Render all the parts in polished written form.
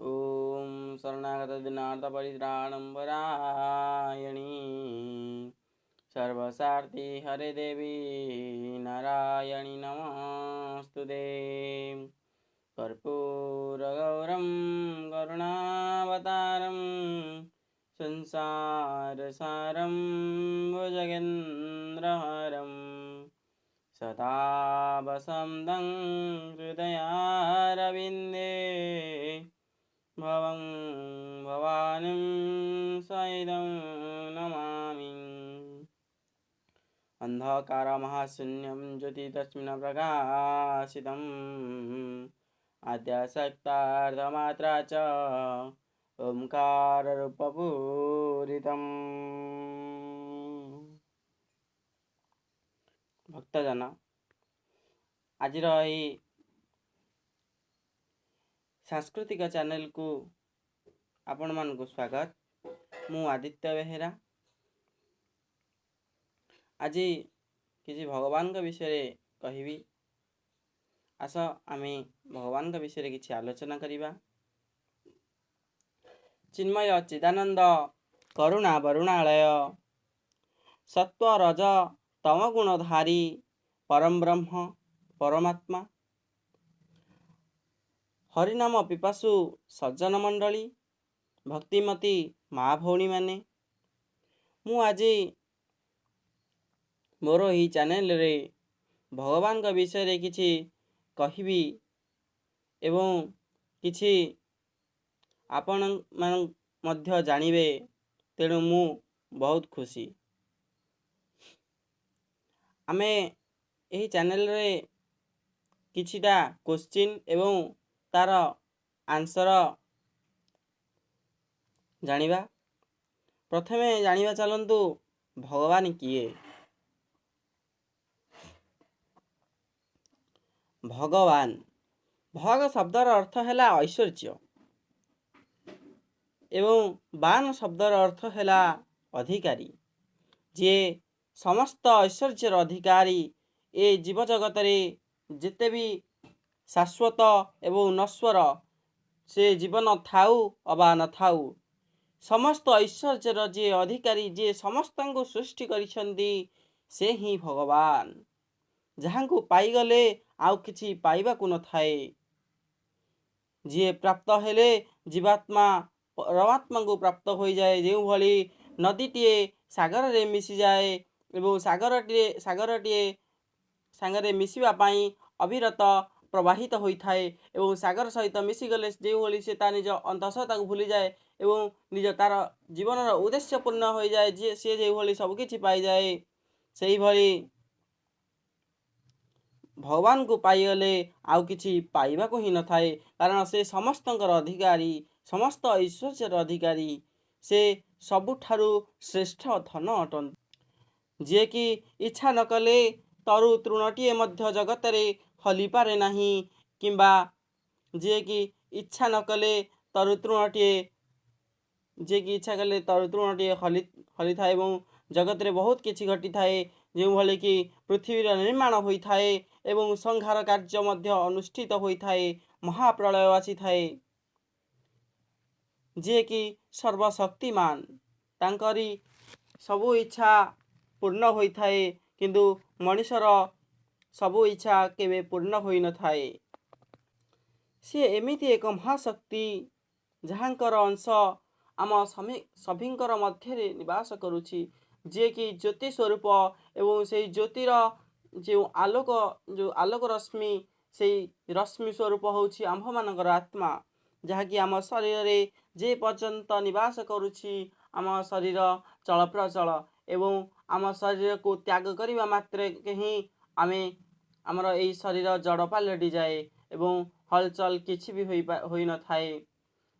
ଓମ୍ ଶରଣାଗତ ଦିନାର୍ଥ ପରିତ୍ରାଣಂ ପରାୟଣୀ ସର୍ବସାର୍ଥୀ ହରେ ଦେବୀ ନାରାୟଣୀ ନମସ୍ତୁତେ। କର୍ପୂରଗୌରं କରୁଣାବତାରं ସଂସାରସାରं ଭୁଜଗେନ୍ଦ୍ରହରं ସଦା ବସନ୍तं ହୃଦୟାରବିନ୍ଦେ ଭବଂ ଭବାନୀं ସହିतं ନମାମି। ଅନ୍ଧକାର ମହାଶୂନ୍ୟं ଜ୍ୟୋତି ତସ୍ମିନ୍ ପ୍ରକାଶିତम् ଆଦ୍ୟାଶକ୍ତାର୍ଧମାତ୍ରା ଚ ଓംକାର ରୂପପୂରିତମ୍। ଭକ୍ତଜନ, ଆଜିର ଏହି ସାଂସ୍କୃତିକ ଚ୍ୟାନେଲକୁ ଆପଣମାନଙ୍କୁ ସ୍ୱାଗତ। ମୁଁ ଆଦିତ୍ୟ ବେହେରା। ଆଜି କିଛି ଭଗବାନଙ୍କ ବିଷୟରେ କହିବି। ଆସ, ଆମେ ଭଗବାନଙ୍କ ବିଷୟରେ କିଛି ଆଲୋଚନା କରିବା। ଚିନ୍ମୟ ଚିଦାନନ୍ଦ କରୁଣା ବରୁଣାଳୟ ସତ୍ୱ ରଜ ତମ ଗୁଣଧାରୀ ପରମ ବ୍ରହ୍ମ ପରମାତ୍ମା ହରିନାମ ପିପାସୁ ସଜ୍ଜନ ମଣ୍ଡଳୀ, ଭକ୍ତିମତୀ ମା ଭଉଣୀମାନେ, ମୁଁ ଆଜି ମୋର ଏହି ଚ୍ୟାନେଲରେ ଭଗବାନଙ୍କ ବିଷୟରେ କିଛି କହିବି ଏବଂ କିଛି ଆପଣ ମଧ୍ୟ ଜାଣିବେ, ତେଣୁ ମୁଁ ବହୁତ ଖୁସି। ଆମେ ଏହି ଚ୍ୟାନେଲରେ କିଛିଟା କୋଶ୍ଚିନ୍ ଏବଂ ତାର ଆନ୍ସର ଜାଣିବା। ପ୍ରଥମେ ଜାଣିବା ଚାଲନ୍ତୁ, ଭଗବାନ କିଏ? ଭଗବାନ, ଭଗ ଶବ୍ଦର ଅର୍ଥ ହେଲା ଐଶ୍ୱର୍ଯ୍ୟ ଏବଂ ବାନ ଶବ୍ଦର ଅର୍ଥ ହେଲା ଅଧିକାରୀ। ଯିଏ ସମସ୍ତ ଐଶ୍ୱର୍ଯ୍ୟର ଅଧିକାରୀ, ଏ ଜୀବଜଗତରେ ଯେତେ ବି ଶାଶ୍ୱତ ଏବଂ ନଶ୍ୱର, ସେ ଜୀବନ ଥାଉ ଅବା ନଥାଉ, ସମସ୍ତ ଐଶ୍ୱର୍ଯ୍ୟର ଯିଏ ଅଧିକାରୀ, ଯିଏ ସମସ୍ତଙ୍କୁ ସୃଷ୍ଟି କରିଛନ୍ତି, ସେ ହିଁ ଭଗବାନ, ଯାହାଙ୍କୁ ପାଇଗଲେ ଆଉ କିଛି ପାଇବାକୁ ନଥାଏ। ଯିଏ ପ୍ରାପ୍ତ ହେଲେ ଜୀବାତ୍ମା ପରମାତ୍ମାଙ୍କୁ ପ୍ରାପ୍ତ ହୋଇଯାଏ। ଯେଉଁଭଳି ନଦୀଟିଏ ସାଗରରେ ମିଶିଯାଏ ଏବଂ ସାଗରଟିଏ ସାଙ୍ଗରେ ମିଶିବା ପାଇଁ ଅବିରତ ପ୍ରବାହିତ ହୋଇଥାଏ ଏବଂ ସାଗର ସହିତ ମିଶିଗଲେ ଯେଉଁଭଳି ସେ ତା ନିଜ ଅନ୍ତଃସତ୍ତାକୁ ଭୁଲିଯାଏ ଏବଂ ନିଜ ତାର ଜୀବନର ଉଦ୍ଦେଶ୍ୟ ପୂର୍ଣ୍ଣ ହୋଇଯାଏ, ଯିଏ ସିଏ ଯେଉଁଭଳି ସବୁକିଛି ପାଇଯାଏ, ସେଇଭଳି ଭଗବାନଙ୍କୁ ପାଇଗଲେ ଆଉ କିଛି ପାଇବାକୁ ହିଁ ନଥାଏ, କାରଣ ସେ ସମସ୍ତଙ୍କର ଅଧିକାରୀ, ସମସ୍ତ ଐଶ୍ୱର୍ଯ୍ୟର ଅଧିକାରୀ, ସେ ସବୁଠାରୁ ଶ୍ରେଷ୍ଠ ଧନ ଅଟନ୍ତି, ଯିଏକି ଇଚ୍ଛା ନ କଲେ ତରୁ ତୃଣଟିଏ ମଧ୍ୟ ଜଗତରେ ହଲିପାରେ ନାହିଁ, କିମ୍ବା ଯିଏକି ଇଚ୍ଛା ନ କଲେ ତରୁ ତୃଣଟିଏ, ଯିଏକି ଇଚ୍ଛା କଲେ ତରୁ ତୃଣଟିଏ ହଲି ହଲିଥାଏ ଏବଂ ଜଗତରେ ବହୁତ କିଛି ଘଟିଥାଏ, ଯେଉଁଭଳି କି ପୃଥିବୀର ନିର୍ମାଣ ହୋଇଥାଏ ଏବଂ ସଂହାର କାର୍ଯ୍ୟ ମଧ୍ୟ ଅନୁଷ୍ଠିତ ହୋଇଥାଏ, ମହାପ୍ରଳୟ ଆସିଥାଏ। ଯିଏକି ସର୍ବଶକ୍ତିମାନ, ତାଙ୍କରି ସବୁ ଇଚ୍ଛା ପୂର୍ଣ୍ଣ ହୋଇଥାଏ, କିନ୍ତୁ ମଣିଷର ସବୁ ଇଚ୍ଛା କେବେ ପୂର୍ଣ୍ଣ ହୋଇନଥାଏ। ସିଏ ଏମିତି ଏକ ମହାଶକ୍ତି, ଯାହାଙ୍କର ଅଂଶ ଆମ ସଭିଙ୍କର ମଧ୍ୟରେ ନିବାସ କରୁଛି, ଯିଏକି ଜ୍ୟୋତି ସ୍ୱରୂପ ଏବଂ ସେଇ ଜ୍ୟୋତିର ଯେଉଁ ଆଲୋକ, ଯେଉଁ ଆଲୋକ ରଶ୍ମି, ସେଇ ରଶ୍ମି ସ୍ୱରୂପ ହେଉଛି ଆମ୍ଭମାନଙ୍କର ଆତ୍ମା, ଯାହାକି ଆମ ଶରୀରରେ ଯେ ପର୍ଯ୍ୟନ୍ତ ନିବାସ କରୁଛି ଆମ ଶରୀର ଚଳପ୍ରଚଳ, ଏବଂ ଆମ ଶରୀରକୁ ତ୍ୟାଗ କରିବା ମାତ୍ରକେ ହିଁ ଆମେ ଆମର ଏଇ ଶରୀର ଜଡ଼ ପାଲଟିଯାଏ ଏବଂ ହଲଚଲ କିଛି ବି ହୋଇନଥାଏ।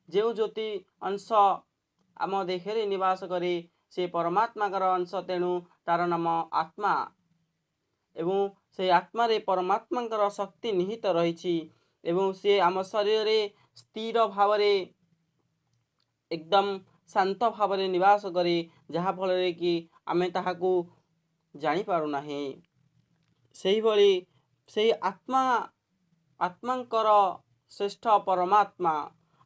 ଯେଉଁ ଜ୍ୟୋତି ଅଂଶ ଆମ ଦେହରେ ନିବାସ କରେ ସେ ପରମାତ୍ମାଙ୍କର ଅଂଶ, ତେଣୁ ତାର ନାମ ଆତ୍ମା। ଏବଂ ସେଇ ଆତ୍ମାରେ ପରମାତ୍ମାଙ୍କର ଶକ୍ତି ନିହିତ ରହିଛି ଏବଂ ସିଏ ଆମ ଶରୀରରେ ସ୍ଥିର ଭାବରେ ଏକଦମ ଶାନ୍ତ ଭାବରେ ନିବାସ କରେ, ଯାହାଫଳରେ କି ଆମେ ତାହାକୁ ଜାଣିପାରୁନାହିଁ। ସେହିଭଳି ସେଇ ଆତ୍ମା, ଆତ୍ମାଙ୍କର ଶ୍ରେଷ୍ଠ ପରମାତ୍ମା,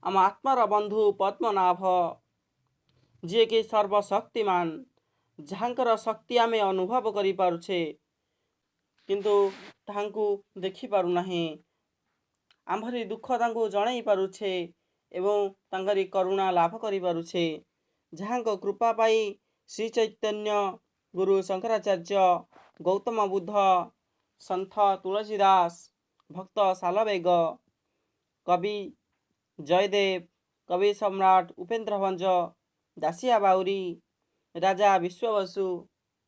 ଆମ ଆତ୍ମାର ବନ୍ଧୁ ପଦ୍ମନାଭ, ଯିଏକି ସର୍ବଶକ୍ତିମାନ, ଯାହାଙ୍କର ଶକ୍ତି ଆମେ ଅନୁଭବ କରିପାରୁଛେ କିନ୍ତୁ ତାହାଙ୍କୁ ଦେଖିପାରୁନାହିଁ। ଆମ୍ଭରି ଦୁଃଖ ତାଙ୍କୁ ଜଣାଇ ପାରୁଛେ ଏବଂ ତାଙ୍କରି କରୁଣା ଲାଭ କରିପାରୁଛେ। ଯାହାଙ୍କ କୃପା ପାଇ ଶ୍ରୀ ଚୈତନ୍ୟ ଗୁରୁ ଶଙ୍କରାଚାର୍ଯ୍ୟ, ଗୌତମ ବୁଦ୍ଧ, ସନ୍ଥ ତୁଳସୀ ଦାସ, ଭକ୍ତ ସାଲବେଗ, କବି ଜୟଦେବ, କବି ସମ୍ରାଟ ଉପେନ୍ଦ୍ର ଭଞ୍ଜ, ଦାସିଆ ବାଉରୀ, ରାଜା ବିଶ୍ୱବସୁ,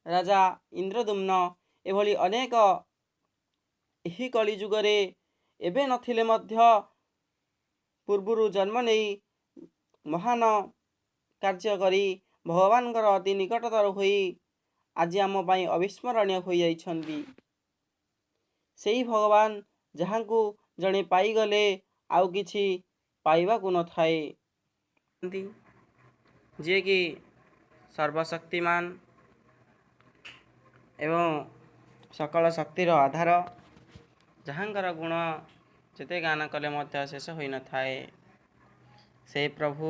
ରାଜା ଇନ୍ଦ୍ରଦ୍ୟୁମ୍ନ, ଏଭଳି ଅନେକ ଏହି କଳି ଯୁଗରେ ଏବେ ନଥିଲେ ମଧ୍ୟ ପୂର୍ବରୁ ଜନ୍ମ ନେଇ ମହାନ କାର୍ଯ୍ୟ କରି ଭଗବାନଙ୍କର ଅତି ନିକଟତର ହୋଇ ଆଜି ଆମ ପାଇଁ ଅବିସ୍ମରଣୀୟ ହୋଇଯାଇଛନ୍ତି। ସେଇ ଭଗବାନ ଯାହାଙ୍କୁ ଜଣେ ପାଇଗଲେ ଆଉ କିଛି ପାଇବାକୁ ନଥାଏ, ଯିଏକି ସର୍ବଶକ୍ତିମାନ ଏବଂ ସକଳ ଶକ୍ତିର ଆଧାର, ଯାହାଙ୍କର ଗୁଣ ଯେତେ ଗାନ କଲେ ମଧ୍ୟ ଶେଷ ହୋଇନଥାଏ। ସେ ପ୍ରଭୁ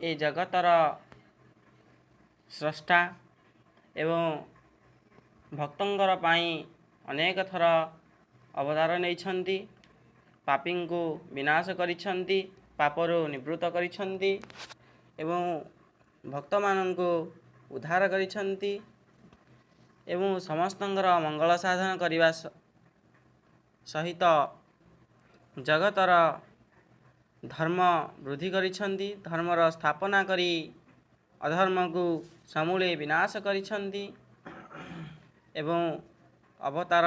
ଏ ଜଗତର ସ୍ରଷ୍ଟା ଏବଂ ଭକ୍ତଙ୍କର ପାଇଁ ଅନେକ ଥର ଅବତାର ନେଇଛନ୍ତି, ପାପୀଙ୍କୁ ବିନାଶ କରିଛନ୍ତି, ପାପରୁ ନିବୃତ୍ତ କରିଛନ୍ତି ଏବଂ ଭକ୍ତମାନଙ୍କୁ ଉଦ୍ଧାର କରିଛନ୍ତି ଏବଂ ସମସ୍ତଙ୍କର ମଙ୍ଗଳ ସାଧନ କରିବା ସହିତ ଜଗତର ଧର୍ମ ବୃଦ୍ଧି କରିଛନ୍ତି, ଧର୍ମର ସ୍ଥାପନା କରି ଅଧର୍ମକୁ ସମୂଳେ ବିନାଶ କରିଛନ୍ତି ଏବଂ ଅବତାର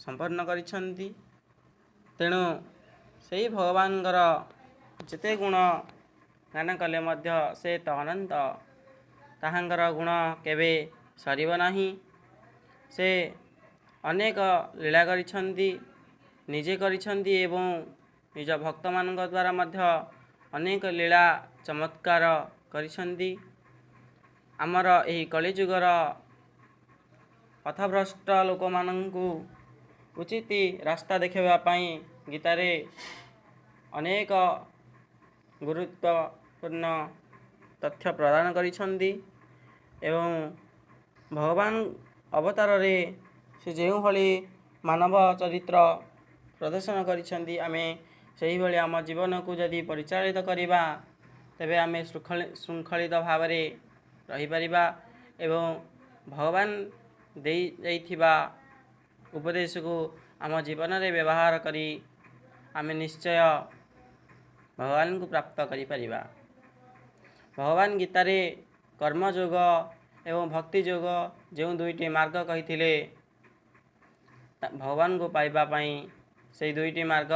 ସମ୍ପନ୍ନ କରିଛନ୍ତି। ତେଣୁ ସେଇ ଭଗବାନଙ୍କର ଯେତେ ଗୁଣ ଗାନ କଲେ ମଧ୍ୟ ସେ ତ ଅନନ୍ତ, ତାହାଙ୍କର ଗୁଣ କେବେ ସରିବ ନାହିଁ। ସେ ଅନେକ ଲୀଳା କରିଛନ୍ତି, ନିଜେ କରିଛନ୍ତି ଏବଂ ନିଜ ଭକ୍ତମାନଙ୍କ ଦ୍ୱାରା ମଧ୍ୟ ଅନେକ ଲୀଳା ଚମତ୍କାର କରିଛନ୍ତି। ଆମର ଏହି କଳିଯୁଗର ପଥଭ୍ରଷ୍ଟ ଲୋକମାନଙ୍କୁ ଉଚିତ ରାସ୍ତା ଦେଖାଇବା ପାଇଁ ଗୀତାରେ ଅନେକ ଗୁରୁତ୍ୱପୂର୍ଣ୍ଣ ତଥ୍ୟ ପ୍ରଦାନ କରିଛନ୍ତି ଏବଂ ଭଗବାନ ଅବତାରରେ ସେ ଯେଉଁଭଳି ମାନବ ଚରିତ୍ର ପ୍ରଦର୍ଶନ କରିଛନ୍ତି, ଆମେ ସେହିଭଳି ଆମ ଜୀବନକୁ ଯଦି ପରିଚାଳିତ କରିବା ତେବେ ଆମେ ଶୃଙ୍ଖଳିତ ଭାବରେ ରହିପାରିବା ଏବଂ ଭଗବାନ ଦେଇ ଯାଇଥିବା ଉପଦେଶକୁ ଆମ ଜୀବନରେ ବ୍ୟବହାର କରି ଆମେ ନିଶ୍ଚୟ ଭଗବାନଙ୍କୁ ପ୍ରାପ୍ତ କରିପାରିବା। ଭଗବାନ ଗୀତାରେ କର୍ମଯୋଗ ଏବଂ ଭକ୍ତି ଯୋଗ ଯେଉଁ ଦୁଇଟି ମାର୍ଗ କହିଥିଲେ ଭଗବାନଙ୍କୁ ପାଇବା ପାଇଁ, ସେଇ ଦୁଇଟି ମାର୍ଗ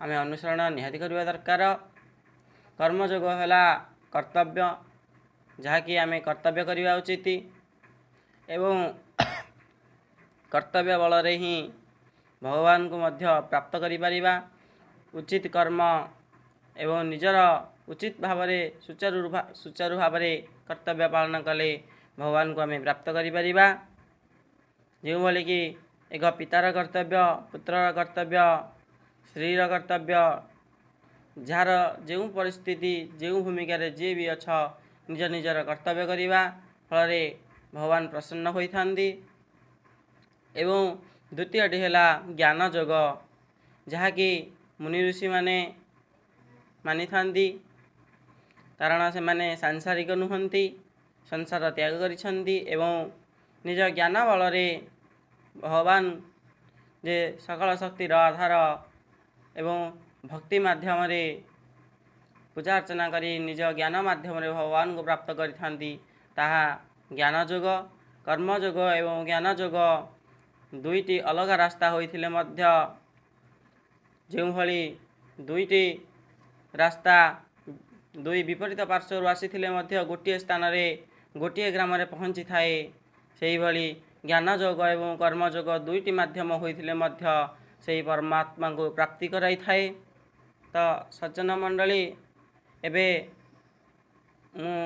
ଆମେ ଅନୁସରଣ ନିହାତି କରିବା ଦରକାର। କର୍ମଯୋଗ ହେଲା କର୍ତ୍ତବ୍ୟ, ଯାହାକି ଆମେ କର୍ତ୍ତବ୍ୟ କରିବା ଉଚିତ ଏବଂ କର୍ତ୍ତବ୍ୟ ବଳରେ ହିଁ ଭଗବାନଙ୍କୁ ମଧ୍ୟ ପ୍ରାପ୍ତ କରିପାରିବା। ଉଚିତ କର୍ମ ଏବଂ ନିଜର ଉଚିତ ଭାବରେ ସୁଚାରୁ ଭାବରେ କର୍ତ୍ତବ୍ୟ ପାଳନ କଲେ ଭଗବାନଙ୍କୁ ଆମେ ପ୍ରାପ୍ତ କରିପାରିବା। ଯେଉଁଭଳି କି ଏକ ପିତାର କର୍ତ୍ତବ୍ୟ, ପୁତ୍ରର କର୍ତ୍ତବ୍ୟ, ସ୍ତ୍ରୀର କର୍ତ୍ତବ୍ୟ, ଯାହାର ଯେଉଁ ପରିସ୍ଥିତି ଯେଉଁ ଭୂମିକାରେ ଯିଏ ବି ଅଛ ନିଜ ନିଜର କର୍ତ୍ତବ୍ୟ କରିବା ଫଳରେ ଭଗବାନ ପ୍ରସନ୍ନ ହୋଇଥାନ୍ତି। ଏବଂ ଦ୍ୱିତୀୟଟି ହେଲା ଜ୍ଞାନ ଯୋଗ, ଯାହାକି ମୁନି ଋଷିମାନେ ମାନିଥାନ୍ତି, କାରଣ ସେମାନେ ସାଂସାରିକ ନୁହନ୍ତି, ସଂସାର ତ୍ୟାଗ କରିଛନ୍ତି ଏବଂ ନିଜ ଜ୍ଞାନ ବଳରେ ଭଗବାନ ଯେ ସକଳ ଶକ୍ତିର ଆଧାର ଏବଂ ଭକ୍ତି ମାଧ୍ୟମରେ ପୂଜା ଅର୍ଚ୍ଚନା କରି ନିଜ ଜ୍ଞାନ ମାଧ୍ୟମରେ ଭଗବାନଙ୍କୁ ପ୍ରାପ୍ତ କରିଥାନ୍ତି, ତାହା ଜ୍ଞାନ ଯୋଗ। କର୍ମଯୋଗ ଏବଂ ଜ୍ଞାନ ଯୋଗ ଦୁଇଟି ଅଲଗା ରାସ୍ତା ହୋଇଥିଲେ ମଧ୍ୟ, ଯେଉଁଭଳି ଦୁଇଟି ରାସ୍ତା ଦୁଇ ବିପରୀତ ପାର୍ଶ୍ୱରୁ ଆସିଥିଲେ ମଧ୍ୟ ଗୋଟିଏ ସ୍ଥାନରେ, ଗୋଟିଏ ଗ୍ରାମରେ ପହଞ୍ଚିଥାଏ, ସେହିଭଳି ଜ୍ଞାନ ଯୋଗ ଏବଂ କର୍ମଯୋଗ ଦୁଇଟି ମାଧ୍ୟମ ହୋଇଥିଲେ ମଧ୍ୟ ସେହି ପରମାତ୍ମାଙ୍କୁ ପ୍ରାପ୍ତି କରାଇଥାଏ। ତ ସଜ୍ଜନ ମଣ୍ଡଳୀ, ଏବେ ମୁଁ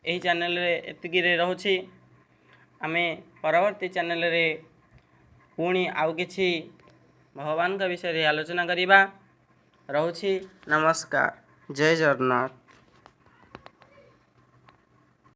ଏହି ଚ୍ୟାନେଲରେ ଏତିକିରେ ରହୁଛି। ଆମେ ପରବର୍ତ୍ତୀ ଚ୍ୟାନେଲରେ ପୁଣି ଆଉ କିଛି ଭଗବାନଙ୍କ ବିଷୟରେ ଆଲୋଚନା କରିବା। ରହୁଛି, ନମସ୍କାର, ଜୟ ଜଗନ୍ନାଥ।